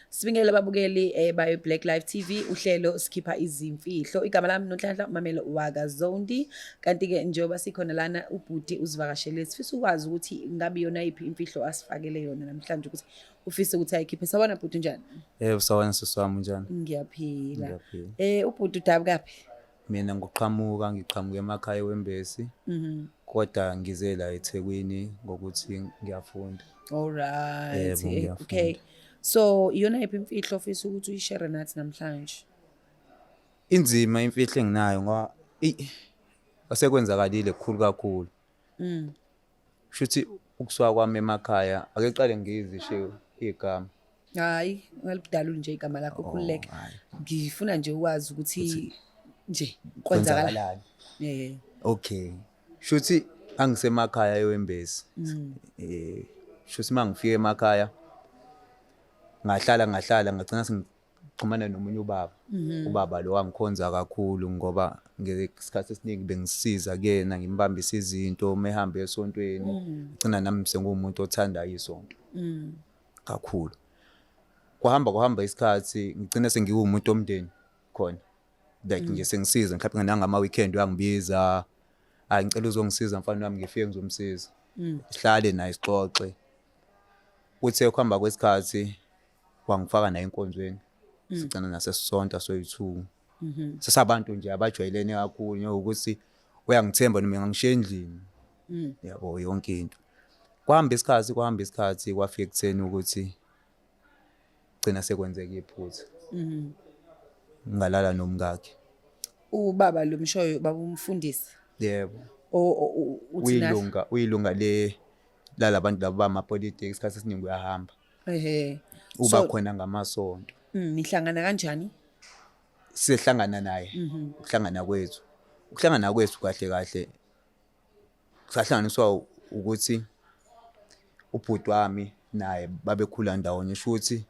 Sibingelele ababukeli bayo Black Life TV, uhlelo sikhipha izimfihlo. Igama lami Nonhlanhla Mamelo wakaZondi. Kanti ke njengoba sikhona lana, ubhuti uzivakashele, sifisa ukwazi ukuthi ngabe yona yiphi imfihlo asifakele yona namhlanje, ukuthi ufise ukuthi ayikhiphe. Sawubona bhuti, unjani? Yebo, sawubona sisi wami, unjani? Ngiyaphila. Ngiyaphila. Ubhuti udabukaphi? Mina ngokuqhamuka ngiqhamuka emakhaya eWembesi. Kodwa ngize la eThekwini ngokuthi ngiyafunda. All right. Yebo, ngiyafunda. Okay. So iyona yiphi imfihlo ofisa ukuthi uyishare nathi namhlanje? Inzima imfihlo enginayo ngoba asekwenzakalile kukhulu kakhulu. Shuthi ukusuka kwami emakhaya, ake qale ngizishe igama. Hayi, ungalidaluli nje igama lakho, khululeka. Hhayi. Ngifuna nje ukwazi ukuthi nje kwenzakala. Kwenzakalani? Okay. Shuthi angisemakhaya eWembesi. Shuthi mangifika emakhaya ngahlala ngahlala ngagcina sengixhumana nomunye ubaba. Ubaba lo wangikhonza kakhulu ngoba ngesikhathi esiningi bengisiza kuyena, ngimbambisa izinto uma ehamba esontweni. Gcina nami senguwumuntu othanda isonto kakhulu. Kwahamba kwahamba isikhathi, ngigcina sengiwumuntu omndeni khona. Like nje sengisiza mhlawumbe nangama weekend uyangibiza. Hayi, ngicela uzongisiza mfana wami, ngifike ngizomsiza. Sihlale naye sixoxe. Kuthe ukuhamba kwesikhathi wangifaka naye enkonzweni. Sigcina nasesisonta soyi-two. Sesabantu nje abajwayelene kakhulu njengokuthi uyangithemba noma engangishiya endlini. Yabo, yonke into. Kwahamba isikhathi, kwahamba isikhathi, kwafika ekutheni ukuthi gcina sekwenzeka iphutha. Ngalala nomkakhe. Ubaba lo mshoyo, baba umfundisi? Yebo. Uthi Uyilunga le lalabantu laba bamapolitiki, isikhathi esiningi uyahamba. Uba khona ngamasonto. Nihlangana kanjani? Sihlangana naye. Ukuhlangana kwethu. Ukuhlangana kwethu kahle kahle sahlanganiswa ukuthi ubhuti wami naye babekhula ndawonye, shuthi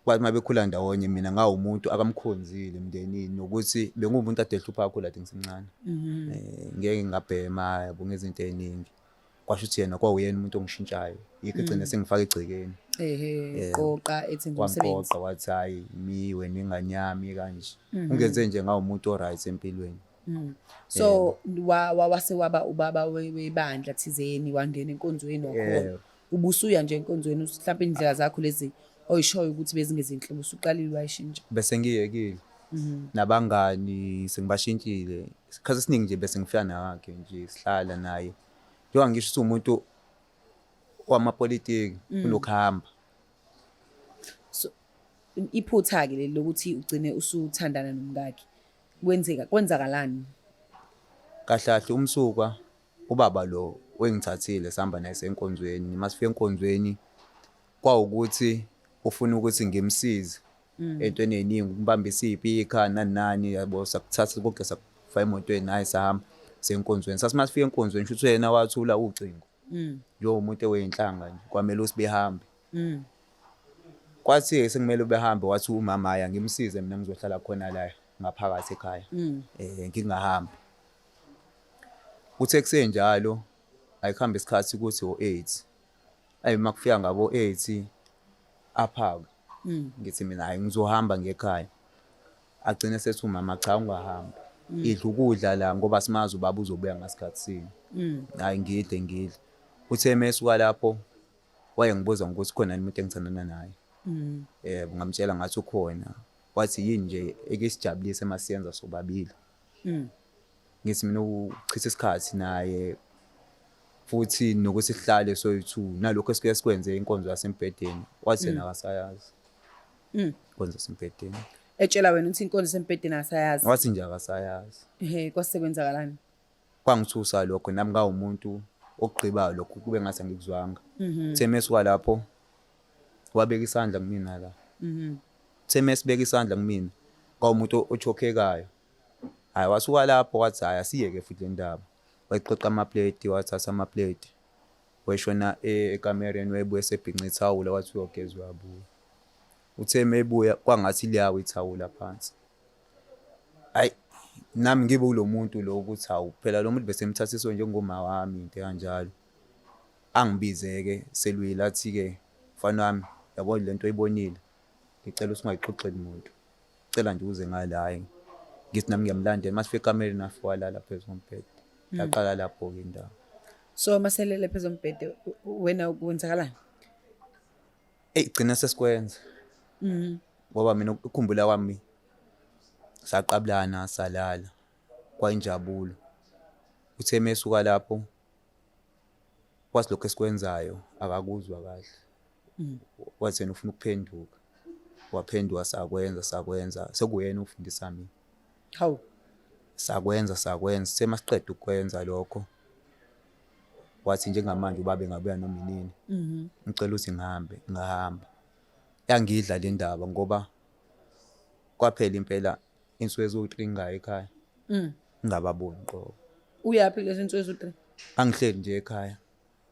kwathi uma bekhula ndawonye mina ngawumuntu akamkhonzile emndenini, nokuthi benguwumuntu ade ehlupha kakhulu kade ngisemncane. Ngeke ngabhema yabo ngezinto ey'ningi. Kwasho ukuthi yena kwawuyena umuntu ongishintshayo. Yikho egcine sengifaka egcekeni. Qoqa ethi ngumsebenzi. Wangiqoqa wathi, "Hayi, mi wena ingane yami kanje." Ungenze nje ngawumuntu o-right empilweni. So wase waba ubaba webandla thizeni, wangena enkonzweni wakhona. Yebo. Ubusuya nje enkonzweni, mhlawumbe indlela zakho lezi oyishoyo ukuthi bezingezinhle usuqalile wayishintsha. Bese ngiyekile. Nabangani sengibashintshile. Isikhathi esiningi nje bese ngifika nawakhe nje sihlala naye. Njengoba ngisho ukuthi umuntu wamapolitiki, unokuhamba. So iphutha ke leli lokuthi ugcine usuthandana nomkakhe. Kwenzeka kwenzakalani? Kahle kahle umsuka, ubaba lo wengithathile sihamba naye senkonzweni. Masifika enkonzweni kwawukuthi ufuna ukuthi ngimsize entweni ey'ningi, ukumbambisa iy'pikha nani nani yabo, sakuthatha konke sakufaka emotweni naye sahamba senkonzweni. Sathi masifika enkonzweni, shuthi yena wathula ucingo. Njengomuntu eweyinhlanga nje kwamele ukuthi behambe. Kwathi-ke sekumele behambe, wathi umama, "Hhayi, angimsize mina, ngizohlala khona la ngaphakathi ekhaya. Ngingahambi." Kuthe kusenjalo ayikuhambe isikhathi kuthi o-8. Ayi, uma kufika ngabo 8 aphake. Ngithi mina, "Hhayi, ngizohamba ngekhaya." Agcine sethi umama, "Cha, ungahambi. Idla ukudla la ngoba simazi ubaba uzobuya ngasikhathi sini." Hhayi, ngidle ngidle. Uthe mesuka lapho wayengibuza ngokuthi khona yini umuntu engithandana naye. Yebo, ngamtshela ngathi ukhona. Wathi, "Yini nje eke isijabulise masiyenza sobabili?" Ngithi mina ukuchitha isikhathi naye futhi nokuthi sihlale soyi-two nalokho esike sikwenze inkonzo yasembhedeni. Wathi yena akasayazi. Inkonzo yasembhedeni. Etshela wena ukuthi inkonzo yasembhedeni akasayazi. Wathi nje akasayazi. Ehhe, kwase kwenzakalani? Kwangithusa lokho, nami ngawumuntu okugqibayo lokho kube ngathi angikuzwanga. Uthe mesuka lapho wabeka isandla kumina la. Uthe mesibeka isandla kumina kwawumuntu ochokhekayo. Hhayi, wasuka lapho wathi, "Hhayi, asiyeke futhi le ndaba." Waqoqa amapleti, wathatha amapleti. Weshona ekamereni, wayebuya esebhince ithawula, wathi uyogeza uyabuya. Uthe mebuya kwangathi liyawa ithawula phansi. Hhayi, nami ngibe kulo muntu lo ukuthi hawu, phela lo muntu bese ngimthathiswe njengoma wami into ekanjalo. Angibize-ke selwile athi-ke, "Mfana wami, yabo lento oyibonile. Ngicela ukuthi ungayixoxeli muntu. Cela nje uze ngala hhayi. Ngithi nami ngiyamlandela uma sifika ekamereni afike walala phezu kombhede. Yaqala lapho-ke indaba. So maselele phezu kombhede wena kwenzakalani? Eyi gcina sesikwenza. Ngoba mina ukukhumbula kwami saqabulana salala kwayinjabulo. Uthe mesuka lapho kwathi lokhu esikwenzayo akakuzwa kahle. Wathi yena ufuna ukuphenduka. Waphenduka sakwenza sakwenza sekuyena ofundisa mina. Hawu. Sakwenza sakwenza sithe masiqeda ukwenza lokho wathi njengamanje ubaba engabuya noma inini. Ngicela ukuthi ngihambe ngahamba. Yangidla le ndaba ngoba kwaphela impela insuku eziwu-3 ngingayi ekhaya. Ngingababoni qobo. Uyaphi lezi nsuku eziwu-3? Angihleli nje ekhaya.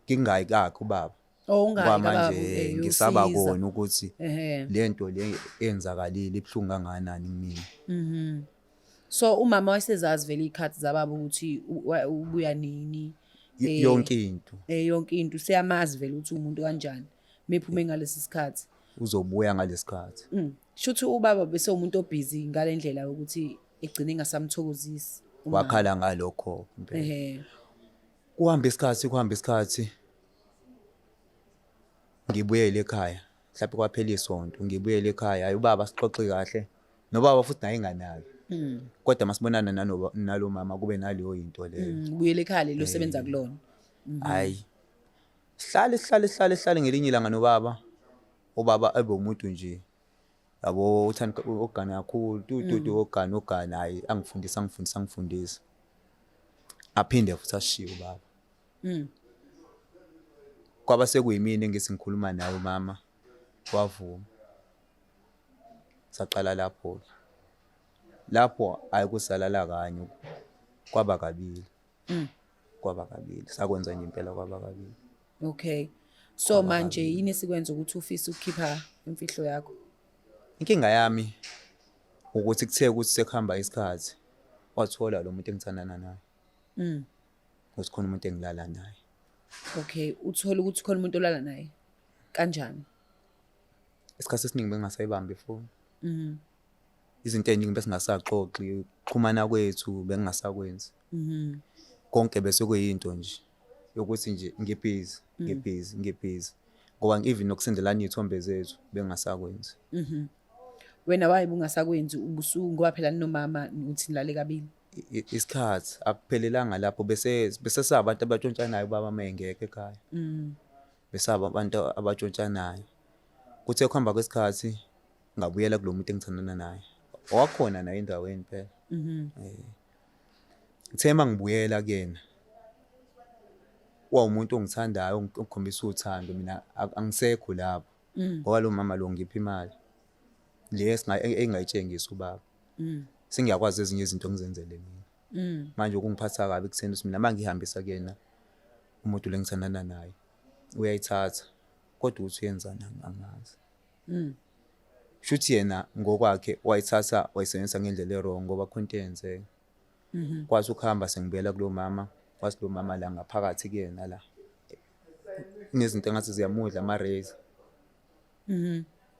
Ngingayi kakhe ubaba. Oh ungayi Ngoba kababa manje ngisaba uyosiza. kona ukuthi le nto le eyenzakalile ibuhlungu kangakanani kumina. So umama wayesezazi vele iy'khathi zababa ukuthi ubuya nini. Yonke into. Yonke into useyamazi vele ukuthi umuntu kanjani mephume ngalesi sikhathi. Uzobuya ngalesikhathi. Shuthi ubaba bese umuntu obhizi ngale ndlela yokuthi egcine engasamthokozisi umama. Wakhala ngalokho impela. Kuhamba isikhathi kuhamba isikhathi ngibuyele ekhaya mhlawumbe kwaphela isonto ngibuyele ekhaya hayi ubaba sixoxe kahle nobaba futhi naye enganaki. Kodwa masibonana nalo mama kube naleyo into leyo. Ubuyele ekhaya lelo osebenza kulona. Hayi. Sihlale sihlale sihlale sihlale ngelinye ilanga nobaba. Ubaba ebe umuntu nje yabo uthanda ukugana kakhulu tu tu tu ogana ogana hayi angifundisa angifundisa angifundisa. Aphinde futhi ashiye ubaba. Kwaba sekuyimina engithi ngikhuluma naye umama wavuma. Saqala lapho. Lapho ayikusalala kanye kwaba kabili. Kwaba kabili. Sakwenza nje impela kwaba kabili. Okay. So manje yini esikwenza ukuthi ufise ukukhipha imfihlo yakho? Inkinga yami ukuthi kuthe ukuthi sekuhamba isikhathi wathola lo muntu engithandana naye. Ukuthi khona umuntu engilala naye. Okay, uthola ukuthi khona umuntu olala naye. Kanjani? Isikhathi esiningi bengingasayibambi ifoni. Izinto ey'ningi besingasaxoxi, ukuxhumana kwethu bengingasakwenzi. Konke bese kuyinto nje yokuthi nje ngibhizi, ngibhizi, ngibhizi. Ngoba even nokusendelana iy'thombe zethu bengingasakwenzi. Wena waye bungasakwenzi ubusuku ngoba phela ninomama uthi nilale kabili. Isikhathi akuphelelanga lapho bese bese sabantu abatshontshanayo ubaba uma engekho ekhaya. Besaba abantu abatshontshanayo. Kuthe kuhamba kwesikhathi ngabuyela kulo muntu engithandana naye. Wakhona naye endaweni phela. Ngithe uma ngibuyela kuyena wawumuntu ongithandayo ongikhombisa uthando mina angisekho lapho. Ngoba lo mama lo ngipha imali le engayitshengisa ubaba. Sengiyakwazi ezinye izinto ngizenzele mina. Manje ukungiphatha kabi ekutheni ukuthi mina uma ngihambisa kuyena umuntu lo engithandana naye uyayithatha kodwa ukuthi uyenzani angazi. Shuthi yena ngokwakhe wayithatha wayisebenzisa ngendlela e-wrong ngoba khona into eyenzeka. Kwathi ukuhamba sengibuyela kulo mama, kwathi lo mama la ngaphakathi kuyena la kunezinto engathi ziyamudla ama-razor.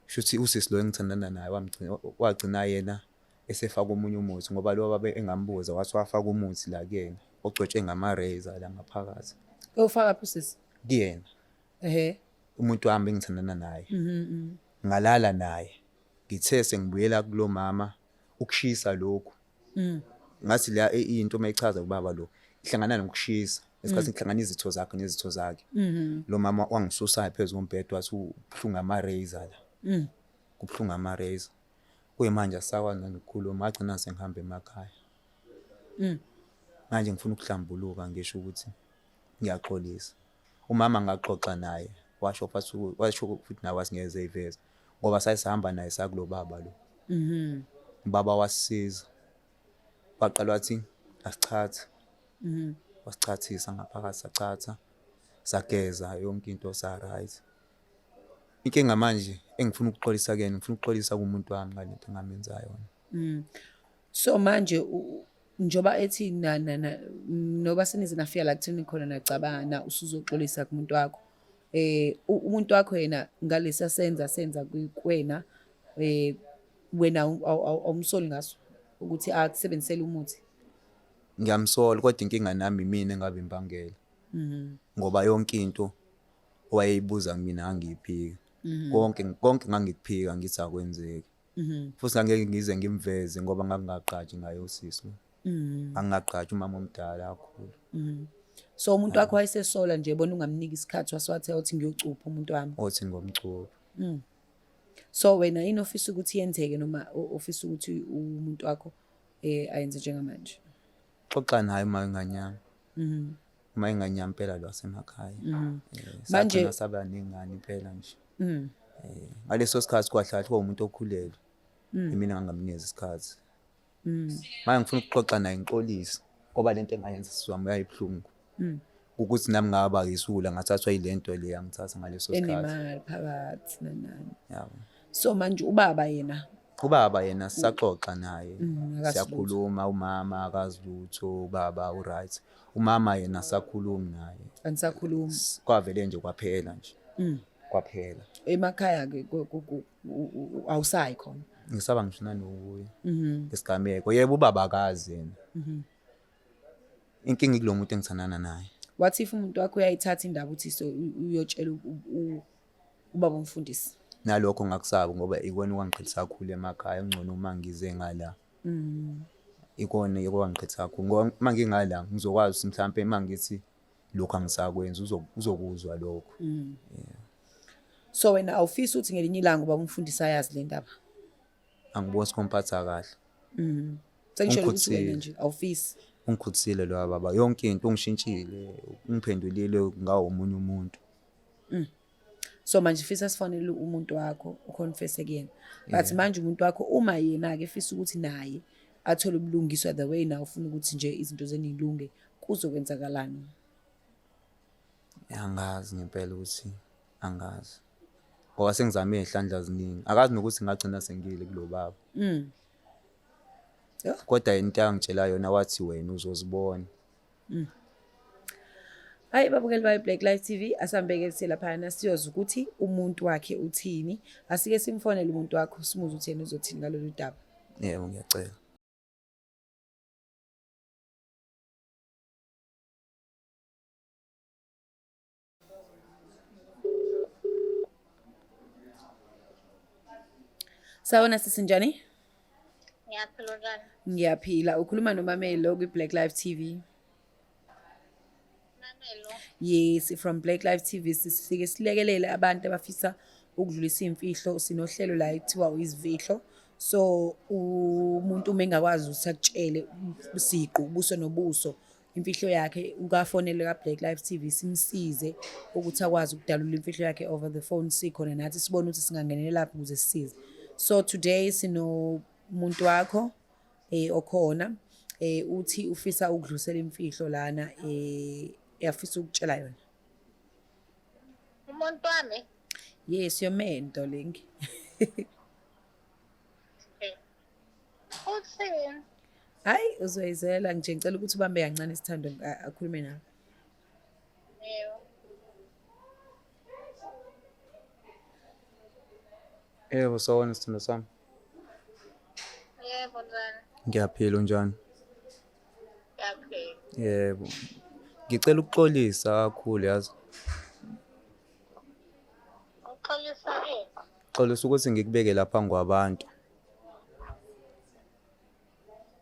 Shuthi usisi lo engithandana naye wamgcina wagcina yena esefaka omunye umuthi ngoba lo babe engambuza wathi wafaka umuthi la kuyena ogcotshwe ngama-razor la ngaphakathi. Ufaka phi usisi? Kuyena. Umuntu wami engithandana naye. Ngalala naye. Ngithe sengibuyela kulo mama ukushisa lokhu. Ngathi la into mayichaza ubaba lo ihlangana nokushisa. Esikhathi kuhlangana izitho zakhe nezitho zakhe. Lo mama wangisusa phezu kombhede wathi ubuhlungu ama-razor la. Kubuhlungu ama-razor. Kuyimanje asisakwazi nanokukhuluma ngagcina sengihamba emakhaya. Manje ngifuna ukuhlambuluka ngisho ukuthi ngiyaxolisa. Umama ngaxoxa naye washo futhi washo futhi nawe asingeze eyiveze ngoba sasihamba naye sakulo baba lo. Ubaba wasisiza. Waqala wathi asichathe. Wasichathisa ngaphakathi sachatha. Sageza yonke into sa right. Inkinga manje engifuna ukuxolisa kuyena ngifuna ukuxolisa kumuntu wami ngalento engamenza yona. So manje njoba ethi na na na noba senize nafika la kutheni khona nacabana usuzoxolisa kumuntu wakho. Umuntu wakho yena ngalesa senza kuwena Wena awumsoli ngaso ukuthi akusebenzisele umuthi? Ngiyamsola kodwa inkinga nami imina engabe imbangela. Ngoba yonke into owayeyibuza kumina ngangiyiphika. Konke konke ngangikuphika ngithi akwenzeki. Futhi ngangeke ngize ngimveze ngoba ngangingaqaji ngaye usisi lo. Ngangingaqaji umama omdala kakhulu. So umuntu wakho wayesesola nje bona ungamnika isikhathi wase wathi ngiyocupha umuntu wami. Othi ngomcupha. So wena yini ofisa ukuthi yenzeke noma ofisa ukuthi umuntu wakho ayenze njengamanje? Xoxa naye uma inganyama. Uma inganyama impela lo wasemakhaya. Manje Sagcina saba nengane impela nje. Ngaleso sikhathi kwahlala kwawumuntu okhulelwe. Mina ngangamnikeza isikhathi. Manje ngifuna ukuxoxa naye ngixolise ngoba lento engayenza sisi wami yayibuhlungu. Ukuthi nami ngaba yisula ngathathwa yilento le yangithatha ngaleso sikhathi. Enemali phakathi nanani. Yabo. So manje ubaba yena? Ubaba yena sisaxoxa naye. Akazi lutho. Siyakhuluma, umama akazi lutho, ubaba uright. Umama yena sakhuluma naye. Anisakhulumi. Kwavele nje kwaphela nje. Kwaphela. Emakhaya ke awusayi khona? Ngisaba ngisho nanokuya. Isigameko. Yebo ubaba akazi yena. Inkinga ikulo muntu engithandana naye. What if umuntu wakho uyayithatha indaba uthi so uyotshela ubaba umfundisi? Nalokho ngakusaba ngoba ikona okwangiqhelisa kakhulu emakhaya, ngcono uma ngize ngala. Ikona okwangiqhelisa kakhulu ngoba uma ngingala ngizokwazi ukuthi mhlampe uma ngithi lokhu angisakwenzi uzokuzwa lokho. So wena awufisi ukuthi ngelinye ilanga ubaba umfundisi ayazi le ndaba? Angiboni sikomphatha kahle. Sengishilo ukuthi wena Ungikhuthile. nje awufisi. Ungikhuthile lo baba, yonke into ungishintshile, ungiphendulile ngawo omunye umuntu. So manje ufisa sifonele umuntu wakho uconfesse kuyena. But manje umuntu wakho uma yena ke efisa ukuthi naye athole ubulungiswa the way nawe ufuna ukuthi nje izinto zenilunge, kuzokwenzakalani? Angazi ngempela ukuthi angazi. Ngoba sengizame izihlandla ziningi. Akazi nokuthi ngagcina sengile kulo baba. Kodwa into angitshela yona wathi wena uzozibona. Hayi babukeli bayo Black Life TV, asambeke laphana siyoza ukuthi umuntu wakhe uthini. Asike simfonele umuntu wakho simuze ukuthi yena uzothini ngalolu daba. Yebo ngiyacela. Sawubona sisi, njani? Ngiyaphila, njani? Ngiyaphila. Ukhuluma noMamelo kwi-Black Life TV. Mamelo. Yes, from Black Life TV sisike silekelele abantu abafisa ukudlulisa imfihlo. Sinohlelo la ekuthiwa izimfihlo. So umuntu uma engakwazi ukuthi akutshele siqu ubuso nobuso imfihlo yakhe, ukafonele ka Black Life TV simsize ukuthi akwazi ukudalula imfihlo yakhe over the phone, sikhona nathi sibone ukuthi singangenelela lapho ukuze sisize. So today sino umuntu wakho okhona uthi ufisa ukudlulisela imfihlo lana eyafisa ukutshela yona. Umuntu wami? Yes, your man, darling. Uthini? Hayi uzoyizela nje, ngicela ukuthi ubambe kancane isithando akhulume nawe. Yebo. Yebo sawubona sithando sami. Yebo, njani? Ngiyaphila, unjani? Ngiyaphila. Yebo. Ngicela ukuxolisa kakhulu yazi. Uxolisa ini? Xolisa ukuthi ngikubeke lapha kwabantu.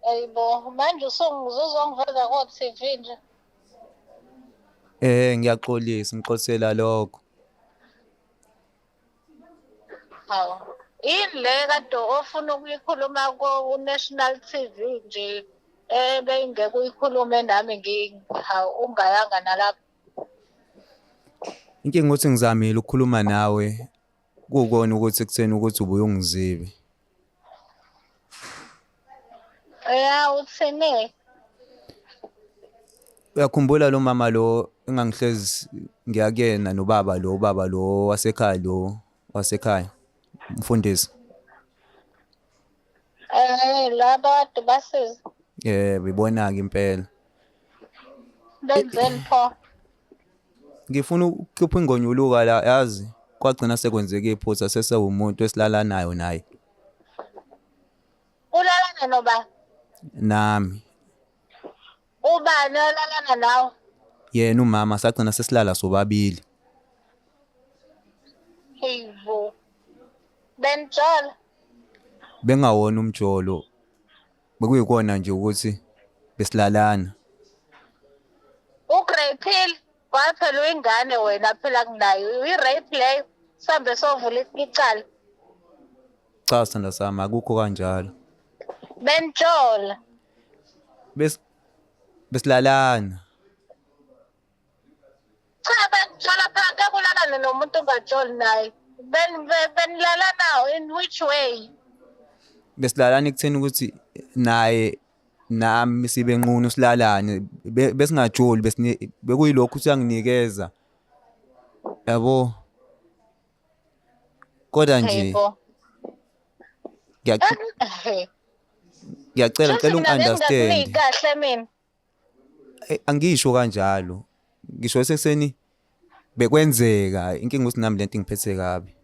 Ayibo, manje usuzongiveza ko-TV nje. Ngiyaxolisa, ngixolisela lokho. Hawu. Yini le kade ofuna ukuyikhuluma ku-National TV nje bengeke uyikhulume nami hawu ungayanga nalapho? Inkinga ukuthi ngizamile ukukhuluma nawe kukona ukuthi kutheni ukuthi ubuye ungizibe. Ya uthini? Uyakhumbula lo mama lo engangihlezi ngiyakuyena nobaba lo, ubaba lo wasekhaya lo wasekhaya umfundisi? Laba kade basiza. Yebo, ibona-ke impela. Benzeni pho? Ngifuna ukukhipha ingonyuluka la yazi, kwagcina sekwenzeka iphutha sesewumuntu esilala nayo naye. Nilalana noba? Nami. Ubani olalana nawe? Yena umama, sagcina sesilala sobabili. Hey bo. Benijola? Bengawona umjolo. Bekuyikona nje ukuthi besilalana. Ugrapile kwaphela uyingane wena phela kunayo. Uyi-rape leyo. Sihambe sovula icala. Cha sithanda sami, akukho kanjalo. Benijola. Besilalana. Cha benijola phela ngeke ulalane nomuntu ongajoli naye. Benilalana in which way? Besilalana ekutheni ukuthi naye nami sibe nqunu silalane, besingajoli, bekuyilokhu ukuthi uyanginikeza. Yabo. Kodwa nje ngiyacela, ngicela ungi-understand. Kahle mina. Angisho kanjalo. Ngisho sekuseni bekwenzeka inkinga ukuthi nami lento ingiphethe kabi.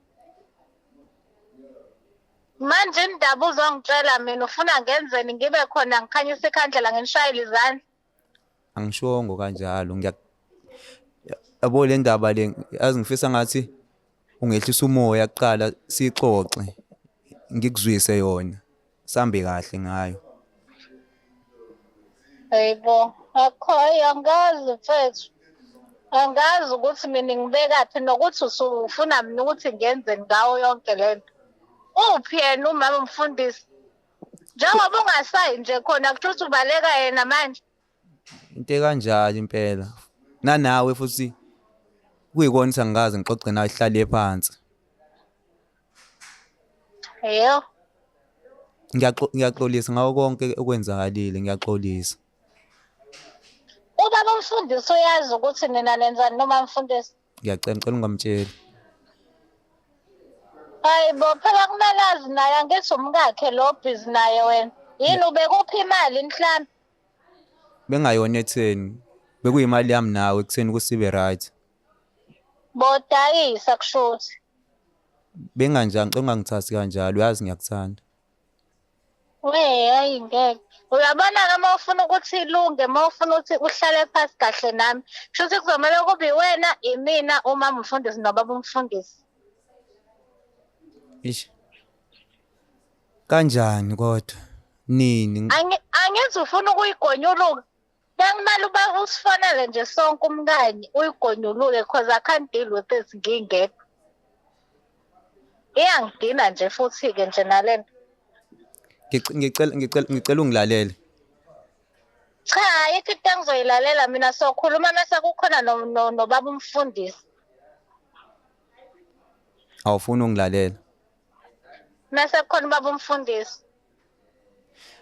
Manje indaba uzongitshela mina ufuna ngenzeni, ngibe khona ngikhanyisa ikhandlela nginishayele izandla? Angishongo kanjalo. Yabo le ndaba le, yazi ngifisa ngathi ungehlisa umoya kuqala sixoxe, ngikuzwise yona, sambe kahle ngayo. Yebo, akho angazi mfethu. Angazi ukuthi mina ngibekaphi nokuthi usufuna mina ukuthi ngenzeni ngawo yonke lento. Uphi yena umama umfundisi? Njengoba ungasayi nje khona kusho ukuthi ubaleka yena manje. Into ekanjalo impela. Nanawe futhi kuyikona ukuthi angikaze ngixoxe nawe, sihlale phansi. Yebo. Ngiyaxolisa ngakho konke okwenzakalile, ngiyaxolisa. Ubaba umfundisi uyazi ukuthi nina nenzani noma mfundisi? Ngiyacela, ngicela ungamtsheli. Hayi bo, phela kumele azi naye, angithi umkakhe lo busy naye wena. Yini ubekuphi imali mhlambe? Bengayona etheni. Bekuyimali yami nawe ekutheni kusibe right. Bodayisa kushuthi. Benganjani, ngicela ungangithathi kanjalo, uyazi ngiyakuthanda. We, hayi ngeke. Uyabona-ke uma ufuna ukuthi ilunge, uma ufuna ukuthi uhlale phansi kahle nami, kushuthi kuzomele kube iwena, imina, umama umfundisi nobaba umfundisi. Ish. Kanjani kodwa? Nini? Angithi ufuna ukuyigonyuluka. Bekumele uba usifonele nje sonke umkanye uyigonyuluke because I can't deal with this ngingekho. Iyangidina nje futhi-ke nje nalento. Ngicela ungilalele. Cha, ayikho into engizoyilalela mina, sokhuluma mase kukhona nobaba umfundisi. Awufuni ungilalela? Mase kukhona ubaba umfundisi.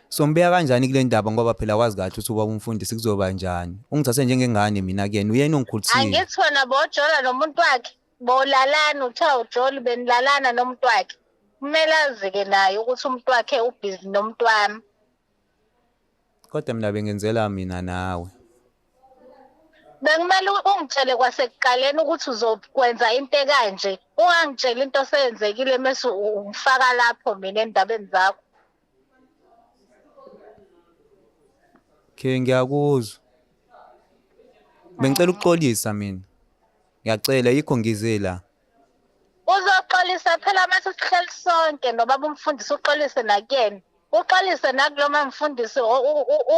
Sombeka kanjani kule ndaba ngoba phela wazi kahle ukuthi ubaba umfundisi kuzoba njani? Ungithathe njengengane mina kuyena, uyena ongikhulisile. Angithi wena bojola nomuntu wakhe, bolalana uthe awujoli benilalana nomuntu wakhe. Kumele azi-ke naye ukuthi umuntu wakhe ubhizi nomuntu wami. Kodwa mina bengenzela mina nawe. Bekumele ungitshele kwasekuqaleni ukuthi uzokwenza into ekanje. Ungangitsheli into oseyenzekile mese ungifaka lapho mina endabeni zakho. Okay, ngiyakuzwa. Bengicela ukuxolisa mina. Ngiyacela, yikho ngize la. Uzoxolisa phela mase sihleli sonke nobaba umfundisi, uxolise nakuyena. Uxolise nakulo mamfundisi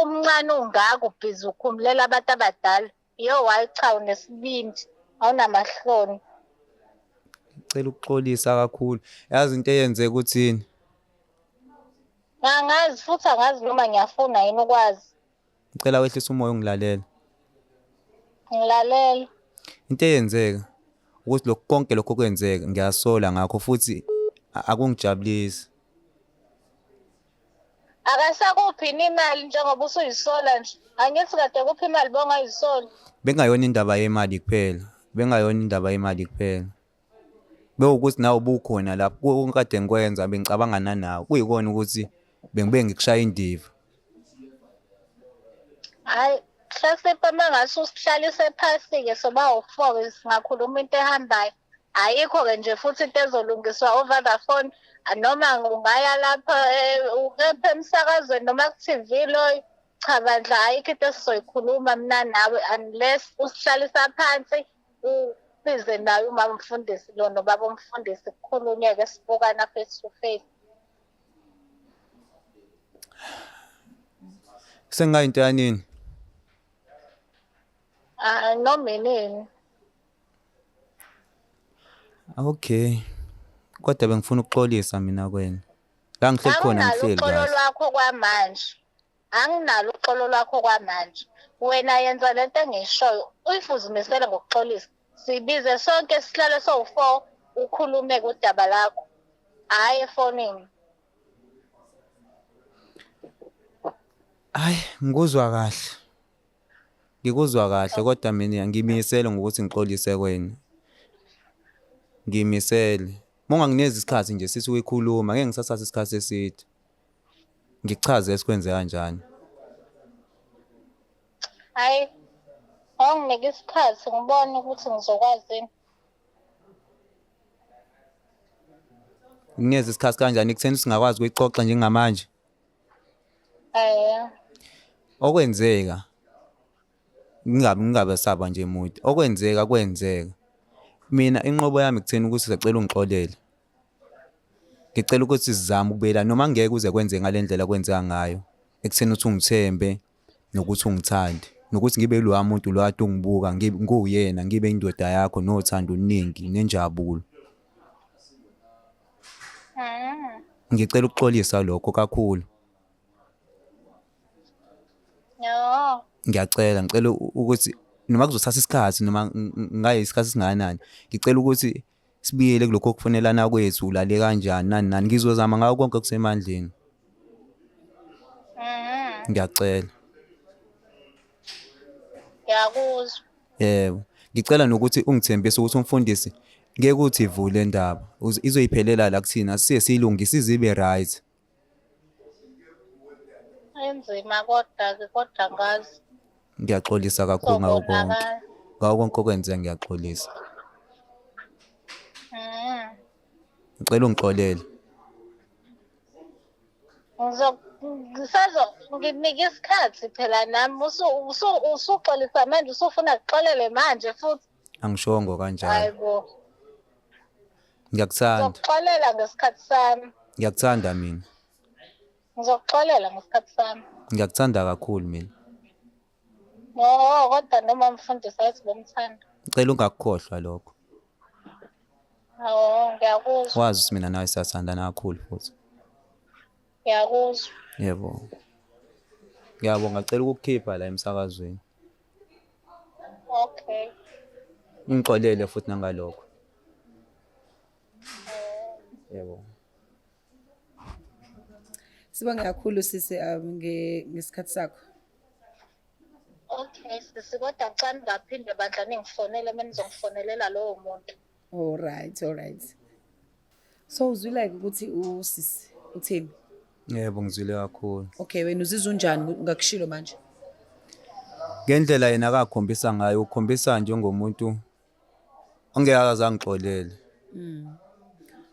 umncane ungaka ubhizi ukhumulela abantu abadala. Yo, hayi cha, unesibindi, awunamahloni. Ngicela ukuxolisa kakhulu. Yazi into eyenzeka ukuthini? Angazi futhi angazi noma ngiyafuna yini ukwazi. Ngicela wehlise umoya ungilalela. Ngilalela. Into eyenzeka ukuthi lokhu konke lokho kwenzeka ngiyasola ngakho futhi akungijabulisi. Akasakuphi imali njengoba usuyisola nje. Angithi kade kuphi imali bongayisoli. Bengayona indaba yemali kuphela. Bengayona indaba yemali kuphela. Bewukuthi nawe ubukhona lapho konke kade ngikwenza bengicabanga nanawe. Kuyikona ukuthi bengibe ngikushaya indiva. Hayi, mhlasimpe uma ngase usihlalise phasi-ke soba u-four singakhuluma into ehambayo. Ayikho-ke nje futhi into ezolungiswa over the phone. Noma ungaya lapha ukepha emsakazweni noma ku-TV loyo, cha bandla ayikho into esizoyikhuluma mina nawe unless usihlalisa phansi ubize naye umama umfundisi lo nobaba umfundisi kukhulunyeke sibukana face to face. Sengayinto yanini? Ah, noma inini. Okay. Kodwa bengifuna ukuxolisa mina kwena. La ngihleli khona Anginalo ngihleli uxolo kahle. lwakho kwamanje. Anginalo uxolo lwakho kwamanje. Wena yenza lento engiyishoyo. If uzimisele ngokuxolisa, sibize sonke sihlale sowu-four ukhulume kudaba lakho. Hhayi efonini. Hayi, ngikuzwa kahle. Ngikuzwa kahle kodwa mina ngimisele ngokuthi ngixolise kwena. Ngimisele. Uma unganginikeza isikhathi nje sithi uyikhuluma ngeke ngisathatha isikhathi eside. Ngikuchaze esikwenze kanjani. Hhayi, awunginike isikhathi ngibone ukuthi ngizokwazi yini. Nginikeza isikhathi kanjani ekutheni singakwazi ukuyixoxa njengamanje. Eh. Okwenzeka ngingabe ngingabe saba nje mude. Okwenzeka kwenzeka. Mina inqobo yami ekutheni ukuthi sacela ungixolele. Ngicela ukuthi sizame ukubuyelana noma ngeke kuze kwenzeke ngale ndlela kwenzeka ngayo. Ekutheni uthi ungithembe nokuthi ungithande. Nokuthi ngibe yiloya muntu lo kade ungibuka ngiwuyena ngibe indoda yakho nothando oluningi nenjabulo. Ngicela ukuxolisa lokho kakhulu. No. Ngiyacela, ngicela ukuthi noma kuzothatha isikhathi noma ngaye isikhathi esingakanani, ngicela ukuthi sibuyele kulokho okufonelana kwethu, ulale kanjani nani nani. Ngizozama ngako konke okusemandleni. Ngiyacela. Ngiyakuzwa. Yebo. Ngicela nokuthi ungithembise ukuthi umfundisi ngeke uthi ivule indaba. Izoyiphelela la kuthina siye siyilungise ize ibe right. Inzima kodwa-ke kodwa ngazi. Ngiyaxolisa kakhulu ngako konke. Ngako konke okwenzeka ngiyaxolisa. Ngicela ungixolele. Ngisazo ngikunike isikhathi phela nami usuxolisa manje usufuna kuxolele manje futhi. Angishongo kanjalo. Hayibo. Ngiyakuthanda. Ngizokuxolela ngesikhathi sami. Ngiyakuthanda mina. Ngizokuxolela ngesikhathi sami. Ngiyakuthanda kakhulu mina. Oh, kodwa noma mfundisi athi bomthanda. Ngicela ungakukhohlwa lokho. Oh, ngiyakuzwa. Wazi ukuthi mina nawe siyathandana kakhulu futhi. Ngiyakuzwa. Yebo. Ngiyabonga, ngicela ukukukhipha la emsakazweni. Okay. Ungixolele futhi nangalokho. Yebo. Sibonge kakhulu sisi ngesikhathi sakho. Okay sisi kodwa xa ningaphinde bandla ningifonele uma nizongifonelela lowo muntu. All right, all right. So uzwile ukuthi usisi uthini? Yebo ngizwile kakhulu. Okay, wena uzizwa unjani ngakushilo manje? Ngendlela yena akakhombisa ngayo ukhombisa njengomuntu ongeke aze angixolele.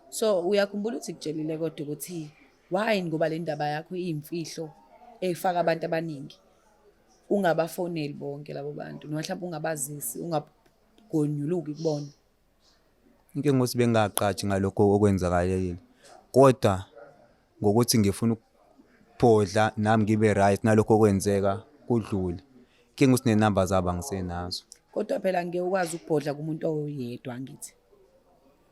So uyakhumbula ukuthi kutshelile kodwa ukuthi why ngoba le ndaba yakho iyimfihlo efaka abantu abaningi. Ungabafoneli bonke labo bantu noma mhlawumbe ungabazisi, ungagonyuluki kubona. Inkinga ukuthi bengingaqatshi ngalokho okwenzakalile. Kodwa ngokuthi ngifuna ukubhodla nami ngibe right nalokho okwenzeka kudlule. Inkinga ukuthi nenamba zabo angisenazo. Kodwa phela ngeke ukwazi ukubhodla kumuntu oyedwa angithi.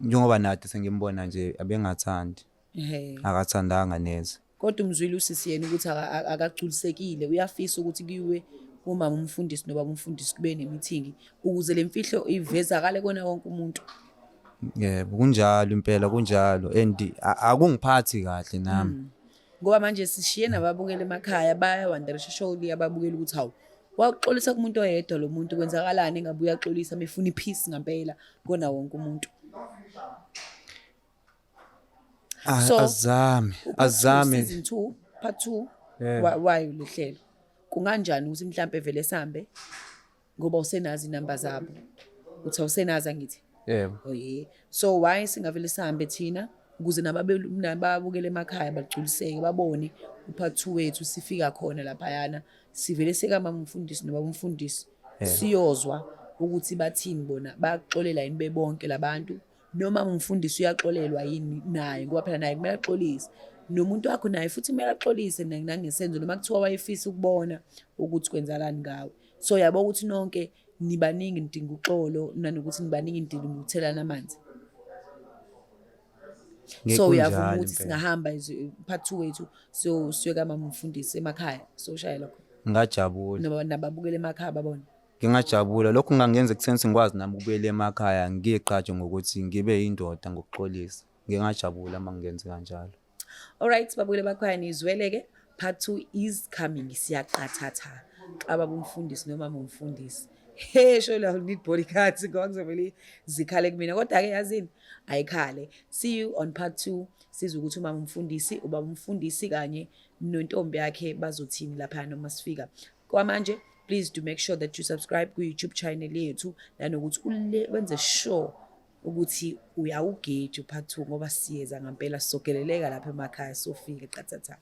Njengoba nathi sengimbona nje abengathandi. Ehhe. Akathandanga neze. Kodwa umzwile usisi yena ukuthi akagculisekile, uyafisa ukuthi kuyiwe kumama umfundisi nobaba umfundisi kube ne-meeting ukuze le mfihlo ivezakale kona wonke umuntu. Yebo, kunjalo impela kunjalo and akungiphathi kahle nami. Ngoba manje sishiye nababukeli emakhaya bayawanderisha surely ababukeli ukuthi hawu waxolisa kumuntu oyedwa lo muntu kwenzakalani engabe uyaxolisa mefuna ipeace ngampela kona wonke umuntu. So, Azame, azame. Season 2, part 2 wayo lehlelo. Kunganjani ukuthi mhlambe vele sambe ngoba usenazi inamba zabo. Uthi awusenazi angithi? Yebo. Oh yeah. So why singavele sihambe thina? Ukuze nababukele emakhaya bagculiseke babone u-part 2 wethu sifika khona laphayana, sivele sekamama umfundisi nobaba umfundisi, siyozwa ukuthi bathini bona, bayakuxolela yini bebonke labantu, noma umfundisi uyaxolelwa yini naye, ngoba phela naye kumele axolise, nomuntu wakho naye futhi kumele axolise nangesenzo noma kuthiwa wayefisa ukubona ukuthi kwenzakalani ngawe. So yabo ukuthi nonke nibaningi nidinga uxolo, nanokuthi nibaningi nidinga ukuthelana amanzi. So uyavuma Ngekunjalo ukuthi impela. singahamba part 2 wethu siyo kamama umfundisi emakhaya, soshayela khona? Ngingajabula. Noma nababukela emakhaya babone. Ngingajabula, lokho kungangenza ekutheni sengikwazi nami ukubuyela emakhaya, ngiyigqaje ngokuthi ngibe yindoda ngokuxolisa. Ngingajabula uma ngingenze kanjalo. Alright, babukele emakhaya, nizwele-ke, part 2 is coming. Siyaqathatha xa baba umfundisi noma umfundisi. He, surely I'll need bodyguards ngoba kuzomele zikhale kumina, kodwa-ke yazini, ayikhale. See you on part 2, sizwe ukuthi umama umfundisi, ubaba umfundisi kanye nontombi yakhe bazothini lapha noma sifika. Kwamanje, please do make sure that you subscribe ku-YouTube channel yethu, nanokuthi wenze sure ukuthi uyawugeja u-part 2, ngoba siyeza ngampela, sizogeleleka lapha emakhaya, sofika qathatha.